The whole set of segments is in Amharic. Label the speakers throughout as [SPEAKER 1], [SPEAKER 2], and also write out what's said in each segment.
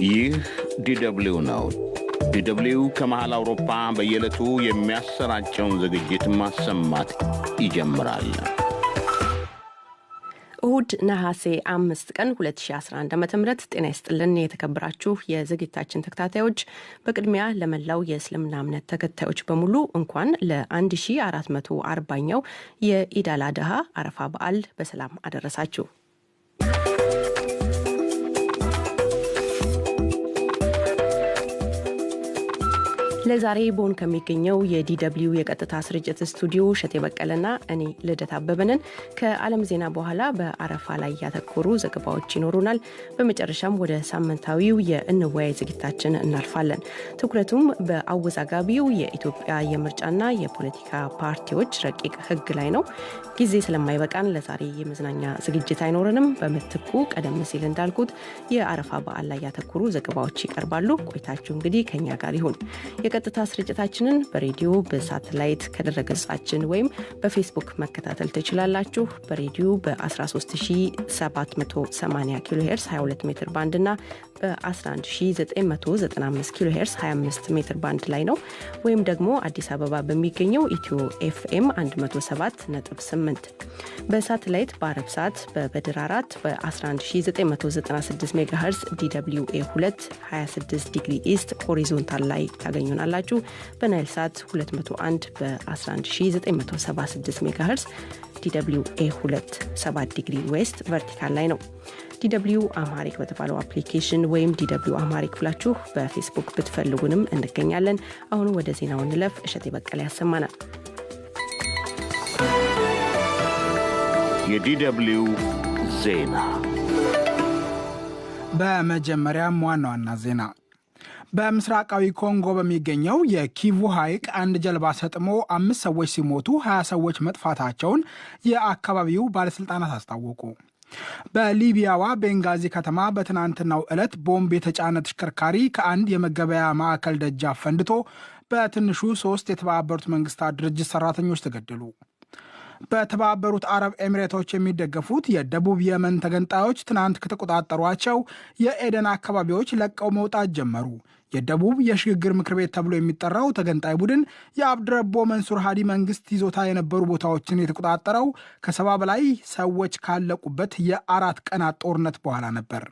[SPEAKER 1] ይህ ዲደብሊው ነው። ዲደብሊው ከመሃል አውሮፓ በየዕለቱ የሚያሰራጨውን ዝግጅት ማሰማት ይጀምራል።
[SPEAKER 2] እሁድ ነሐሴ 5 ቀን 2011 ዓ ም። ጤና ይስጥልን የተከበራችሁ የዝግጅታችን ተከታታዮች፣ በቅድሚያ ለመላው የእስልምና እምነት ተከታዮች በሙሉ እንኳን ለ1440ኛው የኢድ አል አድሃ አረፋ በዓል በሰላም አደረሳችሁ። ለዛሬ ቦን ከሚገኘው የዲደብሊው የቀጥታ ስርጭት ስቱዲዮ እሸቴ በቀለና እኔ ልደት አበበንን ከዓለም ዜና በኋላ በአረፋ ላይ ያተኮሩ ዘገባዎች ይኖሩናል። በመጨረሻም ወደ ሳምንታዊው የእንወያይ ዝግጅታችን እናልፋለን። ትኩረቱም በአወዛጋቢው የኢትዮጵያ የምርጫና የፖለቲካ ፓርቲዎች ረቂቅ ሕግ ላይ ነው። ጊዜ ስለማይበቃን ለዛሬ የመዝናኛ ዝግጅት አይኖረንም። በምትኩ ቀደም ሲል እንዳልኩት የአረፋ በዓል ላይ ያተኮሩ ዘገባዎች ይቀርባሉ። ቆይታችሁ እንግዲህ ከኛ ጋር ይሁን። የቀጥታ ስርጭታችንን በሬዲዮ፣ በሳተላይት፣ ከድረገጻችን ወይም በፌስቡክ መከታተል ትችላላችሁ። በሬዲዮ በ13780 ኪሎ ሄርስ 22 ሜትር ባንድ እና በ11995 ኪሎ ሄርስ 25 ሜትር ባንድ ላይ ነው። ወይም ደግሞ አዲስ አበባ በሚገኘው ኢትዮ ኤፍኤም 107.8፣ በሳተላይት በአረብ ሰዓት በበድር 4 በ11996 ሜጋ ሄርዝ DW A 2 26 degree east horizontal ላይ ታገኙናላችሁ። በናይል ሳት 201 በ11976 ሜጋ ሄርዝ DW A 2 7 degree west vertical ላይ ነው። DW Amharic በተባለው application ወይም DW Amharic ብላችሁ በፌስቡክ ብትፈልጉንም እንገኛለን። አሁን ወደ ዜናው እንለፍ። እሸቴ በቀለ ያሰማናል።
[SPEAKER 1] የዲደብሊው ዜና።
[SPEAKER 3] በመጀመሪያም ዋና ዋና ዜና። በምስራቃዊ ኮንጎ በሚገኘው የኪቩ ሐይቅ አንድ ጀልባ ሰጥሞ 5 ሰዎች ሲሞቱ 20 ሰዎች መጥፋታቸውን የአካባቢው ባለሥልጣናት አስታወቁ። በሊቢያዋ ቤንጋዚ ከተማ በትናንትናው ዕለት ቦምብ የተጫነ ተሽከርካሪ ከአንድ የመገበያ ማዕከል ደጃፍ ፈንድቶ በትንሹ 3 የተባበሩት መንግስታት ድርጅት ሰራተኞች ተገደሉ። በተባበሩት አረብ ኤሚሬቶች የሚደገፉት የደቡብ የመን ተገንጣዮች ትናንት ከተቆጣጠሯቸው የኤደን አካባቢዎች ለቀው መውጣት ጀመሩ። የደቡብ የሽግግር ምክር ቤት ተብሎ የሚጠራው ተገንጣይ ቡድን የአብድረቦ መንሱር ሃዲ መንግስት ይዞታ የነበሩ ቦታዎችን የተቆጣጠረው ከ70 በላይ ሰዎች ካለቁበት የ4 ቀናት ጦርነት በኋላ ነበር።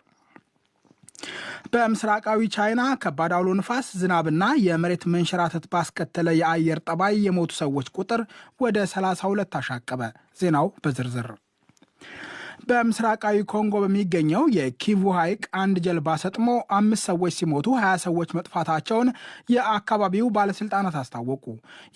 [SPEAKER 3] በምስራቃዊ ቻይና ከባድ አውሎ ንፋስ፣ ዝናብና የመሬት መንሸራተት ባስከተለ የአየር ጠባይ የሞቱ ሰዎች ቁጥር ወደ 32 አሻቀበ። ዜናው በዝርዝር። በምስራቃዊ ኮንጎ በሚገኘው የኪቩ ሐይቅ አንድ ጀልባ ሰጥሞ 5 ሰዎች ሲሞቱ 20 ሰዎች መጥፋታቸውን የአካባቢው ባለስልጣናት አስታወቁ።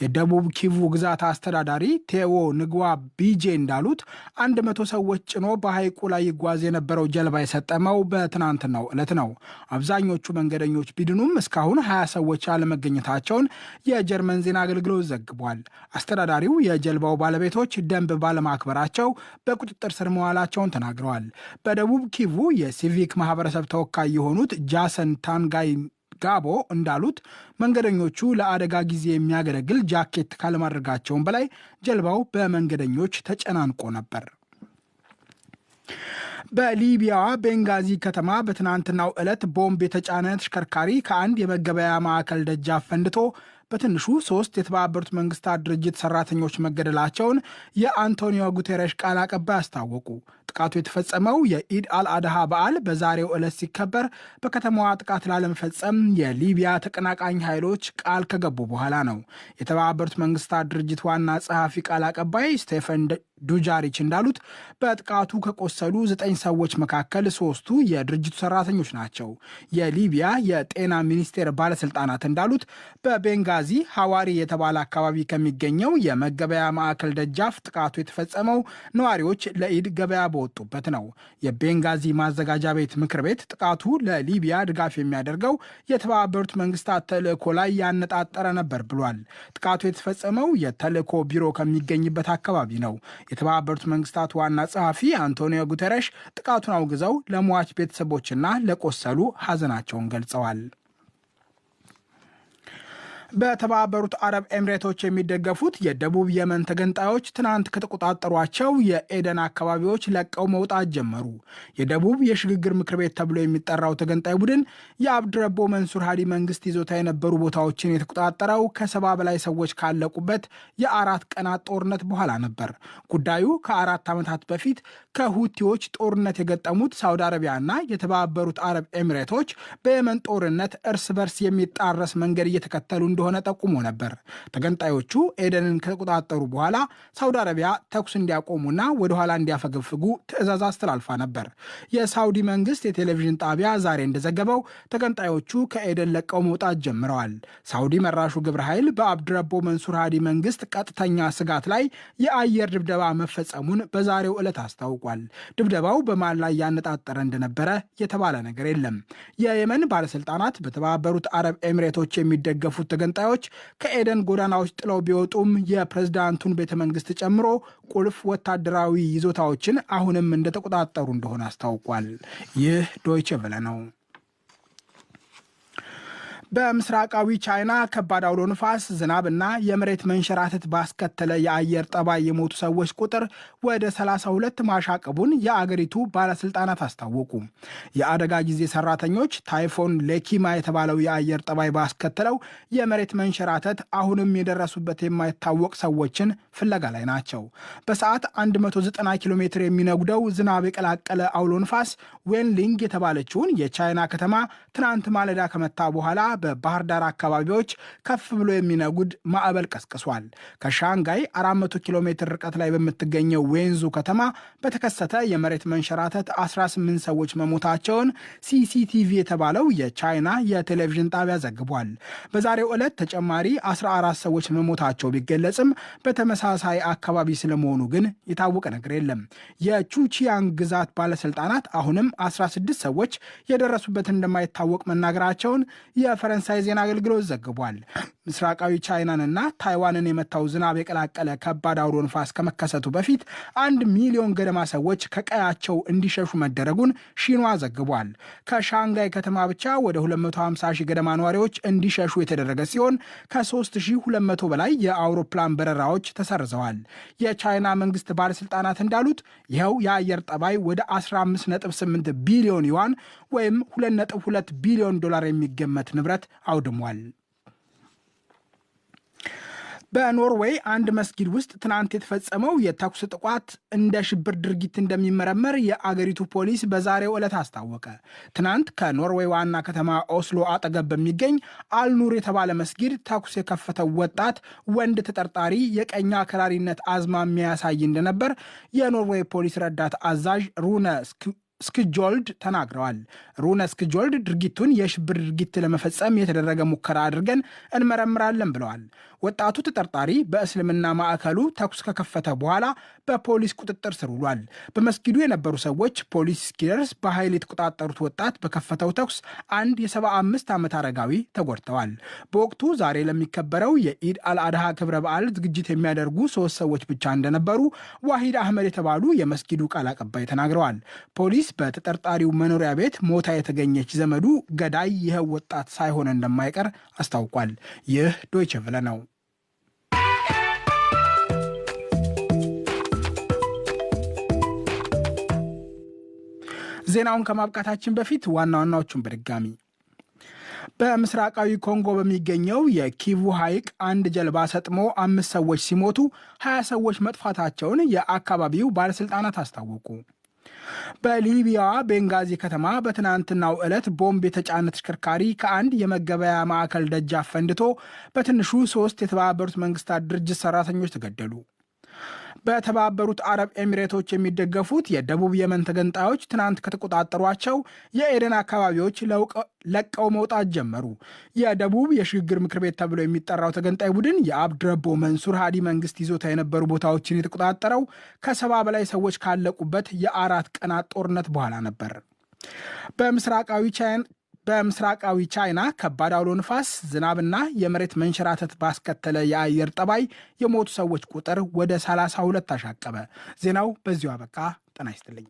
[SPEAKER 3] የደቡብ ኪቩ ግዛት አስተዳዳሪ ቴዎ ንግዋ ቢጄ እንዳሉት 100 ሰዎች ጭኖ በሐይቁ ላይ ይጓዝ የነበረው ጀልባ የሰጠመው በትናንትናው ዕለት ነው። አብዛኞቹ መንገደኞች ቢድኑም እስካሁን 20 ሰዎች አለመገኘታቸውን የጀርመን ዜና አገልግሎት ዘግቧል። አስተዳዳሪው የጀልባው ባለቤቶች ደንብ ባለማክበራቸው በቁጥጥር ስር መዋላቸውን ተናግረዋል። በደቡብ ኪቩ የሲቪክ ማህበረሰብ ተወካይ የሆኑት ጃሰን ታንጋይ ጋቦ እንዳሉት መንገደኞቹ ለአደጋ ጊዜ የሚያገለግል ጃኬት ካለማድረጋቸውም በላይ ጀልባው በመንገደኞች ተጨናንቆ ነበር። በሊቢያዋ ቤንጋዚ ከተማ በትናንትናው ዕለት ቦምብ የተጫነ ተሽከርካሪ ከአንድ የመገበያ ማዕከል ደጃፍ ፈንድቶ በትንሹ 3 የተባበሩት መንግስታት ድርጅት ሰራተኞች መገደላቸውን የአንቶኒዮ ጉቴሬሽ ቃል አቀባይ አስታወቁ። ጥቃቱ የተፈጸመው የኢድ አልአድሃ በዓል በዛሬው ዕለት ሲከበር በከተማዋ ጥቃት ላለመፈጸም የሊቢያ ተቀናቃኝ ኃይሎች ቃል ከገቡ በኋላ ነው። የተባበሩት መንግስታት ድርጅት ዋና ጸሐፊ ቃል አቀባይ ስቴፈን ዱጃሪች እንዳሉት በጥቃቱ ከቆሰሉ 9 ሰዎች መካከል 3ቱ የድርጅቱ ሰራተኞች ናቸው። የሊቢያ የጤና ሚኒስቴር ባለስልጣናት እንዳሉት በቤንጋዚ ሐዋሪ የተባለ አካባቢ ከሚገኘው የመገበያ ማዕከል ደጃፍ ጥቃቱ የተፈጸመው ነዋሪዎች ለኢድ ገበያ በወጡበት ነው። የቤንጋዚ ማዘጋጃ ቤት ምክር ቤት ጥቃቱ ለሊቢያ ድጋፍ የሚያደርገው የተባበሩት መንግስታት ተልዕኮ ላይ ያነጣጠረ ነበር ብሏል። ጥቃቱ የተፈጸመው የተልዕኮ ቢሮ ከሚገኝበት አካባቢ ነው። የተባበሩት መንግስታት ዋና ጸሐፊ አንቶኒዮ ጉተረሽ ጥቃቱን አውግዘው ለሟች ቤተሰቦችና ለቆሰሉ ሐዘናቸውን ገልጸዋል። በተባበሩት አረብ ኤምሬቶች የሚደገፉት የደቡብ የመን ተገንጣዮች ትናንት ከተቆጣጠሯቸው የኤደን አካባቢዎች ለቀው መውጣት ጀመሩ። የደቡብ የሽግግር ምክር ቤት ተብሎ የሚጠራው ተገንጣይ ቡድን የአብድረቦ መንሱር ሃዲ መንግስት ይዞታ የነበሩ ቦታዎችን የተቆጣጠረው ከ70 በላይ ሰዎች ካለቁበት የ4 ቀናት ጦርነት በኋላ ነበር። ጉዳዩ ከ4 ዓመታት በፊት ከሁቲዎች ጦርነት የገጠሙት ሳውዲ አረቢያና የተባበሩት አረብ ኤሚሬቶች በየመን ጦርነት እርስ በርስ የሚጣረስ መንገድ እየተከተሉ እንደሆነ ጠቁሞ ነበር። ተገንጣዮቹ ኤደንን ከተቆጣጠሩ በኋላ ሳውዲ አረቢያ ተኩስ እንዲያቆሙና ወደኋላ እንዲያፈገፍጉ ትዕዛዝ አስተላልፋ ነበር። የሳውዲ መንግስት የቴሌቪዥን ጣቢያ ዛሬ እንደዘገበው ተገንጣዮቹ ከኤደን ለቀው መውጣት ጀምረዋል። ሳውዲ መራሹ ግብረ ኃይል በአብድረቦ መንሱር ሃዲ መንግስት ቀጥተኛ ስጋት ላይ የአየር ድብደባ መፈጸሙን በዛሬው ዕለት አስታውቋል። ድብደባው በማን ላይ ያነጣጠረ እንደነበረ የተባለ ነገር የለም። የየመን ባለስልጣናት በተባበሩት አረብ ኤሚሬቶች የሚደገፉት ተገንጣዮች ከኤደን ጎዳናዎች ጥለው ቢወጡም የፕሬዝዳንቱን ቤተ መንግስት ጨምሮ ቁልፍ ወታደራዊ ይዞታዎችን አሁንም እንደተቆጣጠሩ እንደሆነ አስታውቋል። ይህ ዶይቼ ቬለ ነው። በምስራቃዊ ቻይና ከባድ አውሎ ንፋስ፣ ዝናብና የመሬት መንሸራተት ባስከተለ የአየር ጠባይ የሞቱ ሰዎች ቁጥር ወደ 32 ማሻቀቡን የአገሪቱ ባለስልጣናት አስታወቁ። የአደጋ ጊዜ ሰራተኞች ታይፎን ሌኪማ የተባለው የአየር ጠባይ ባስከተለው የመሬት መንሸራተት አሁንም የደረሱበት የማይታወቅ ሰዎችን ፍለጋ ላይ ናቸው። በሰዓት 190 ኪሎ ሜትር የሚነጉደው ዝናብ የቀላቀለ አውሎ ንፋስ ዌንሊንግ የተባለችውን የቻይና ከተማ ትናንት ማለዳ ከመታ በኋላ በባህር ዳር አካባቢዎች ከፍ ብሎ የሚነጉድ ማዕበል ቀስቅሷል። ከሻንጋይ 400 ኪሎ ሜትር ርቀት ላይ በምትገኘው ዌንዙ ከተማ በተከሰተ የመሬት መንሸራተት 18 ሰዎች መሞታቸውን ሲሲቲቪ የተባለው የቻይና የቴሌቪዥን ጣቢያ ዘግቧል። በዛሬው ዕለት ተጨማሪ 14 ሰዎች መሞታቸው ቢገለጽም በተመሳሳይ አካባቢ ስለመሆኑ ግን የታወቀ ነገር የለም። የቹቺያንግ ግዛት ባለስልጣናት አሁንም 16 ሰዎች የደረሱበት እንደማይታወቅ መናገራቸውን የፈረንሳይ ዜና አገልግሎት ዘግቧል። ምስራቃዊ ቻይናንና ታይዋንን የመታው ዝናብ የቀላቀለ ከባድ አውሎ ንፋስ ከመከሰቱ በፊት 1 ሚሊዮን ገደማ ሰዎች ከቀያቸው እንዲሸሹ መደረጉን ሺንዋ ዘግቧል። ከሻንጋይ ከተማ ብቻ ወደ 250 ሺህ ገደማ ነዋሪዎች እንዲሸሹ የተደረገ ሲሆን ከ3200 በላይ የአውሮፕላን በረራዎች ተሰርዘዋል። የቻይና መንግስት ባለስልጣናት እንዳሉት ይኸው የአየር ጠባይ ወደ 15.8 ቢሊዮን ዩዋን ወይም 2.2 ቢሊዮን ዶላር የሚገመት ንብረት አውድሟል። በኖርዌይ አንድ መስጊድ ውስጥ ትናንት የተፈጸመው የተኩስ ጥቃት እንደ ሽብር ድርጊት እንደሚመረመር የአገሪቱ ፖሊስ በዛሬው ዕለት አስታወቀ። ትናንት ከኖርዌይ ዋና ከተማ ኦስሎ አጠገብ በሚገኝ አልኑር የተባለ መስጊድ ተኩስ የከፈተው ወጣት ወንድ ተጠርጣሪ የቀኝ አክራሪነት አዝማሚያ ያሳይ እንደነበር የኖርዌይ ፖሊስ ረዳት አዛዥ ሩነ ስክጆልድ ተናግረዋል። ሩነ ስክጆልድ ድርጊቱን የሽብር ድርጊት ለመፈጸም የተደረገ ሙከራ አድርገን እንመረምራለን ብለዋል። ወጣቱ ተጠርጣሪ በእስልምና ማዕከሉ ተኩስ ከከፈተ በኋላ በፖሊስ ቁጥጥር ስር ውሏል። በመስጊዱ የነበሩ ሰዎች ፖሊስ እስኪደርስ በኃይል የተቆጣጠሩት ወጣት በከፈተው ተኩስ አንድ የ75 ዓመት አረጋዊ ተጎድተዋል። በወቅቱ ዛሬ ለሚከበረው የኢድ አልአድሃ ክብረ በዓል ዝግጅት የሚያደርጉ 3 ሰዎች ብቻ እንደነበሩ ዋሂድ አህመድ የተባሉ የመስጊዱ ቃል አቀባይ ተናግረዋል። ፖሊስ በተጠርጣሪው መኖሪያ ቤት ሞታ የተገኘች ዘመዱ ገዳይ ይኸው ወጣት ሳይሆን እንደማይቀር አስታውቋል። ይህ ዶይቼ ቬለ ነው። ዜናውን ከማብቃታችን በፊት ዋና ዋናዎቹን በድጋሚ በምስራቃዊ ኮንጎ በሚገኘው የኪቩ ሐይቅ አንድ ጀልባ ሰጥሞ 5 ሰዎች ሲሞቱ 20 ሰዎች መጥፋታቸውን የአካባቢው ባለስልጣናት አስታወቁ። በሊቢያዋ ቤንጋዚ ከተማ በትናንትናው ዕለት ቦምብ የተጫነ ተሽከርካሪ ከአንድ የመገበያ ማዕከል ደጃፍ ፈንድቶ በትንሹ 3 የተባበሩት መንግስታት ድርጅት ሰራተኞች ተገደሉ። በተባበሩት አረብ ኤሚሬቶች የሚደገፉት የደቡብ የመን ተገንጣዮች ትናንት ከተቆጣጠሯቸው የኤደን አካባቢዎች ለቀው መውጣት ጀመሩ። የደቡብ የሽግግር ምክር ቤት ተብሎ የሚጠራው ተገንጣይ ቡድን የአብድረቦ መንሱር ሃዲ መንግስት ይዞታ የነበሩ ቦታዎችን የተቆጣጠረው ከ70 በላይ ሰዎች ካለቁበት የ4 ቀናት ጦርነት በኋላ ነበር። በምስራቃዊ ቻይና ከባድ አውሎ ንፋስ፣ ዝናብና የመሬት መንሸራተት ባስከተለ የአየር ጠባይ የሞቱ ሰዎች ቁጥር ወደ 32 አሻቀበ። ዜናው በዚሁ አበቃ። ጤና ይስጥልኝ።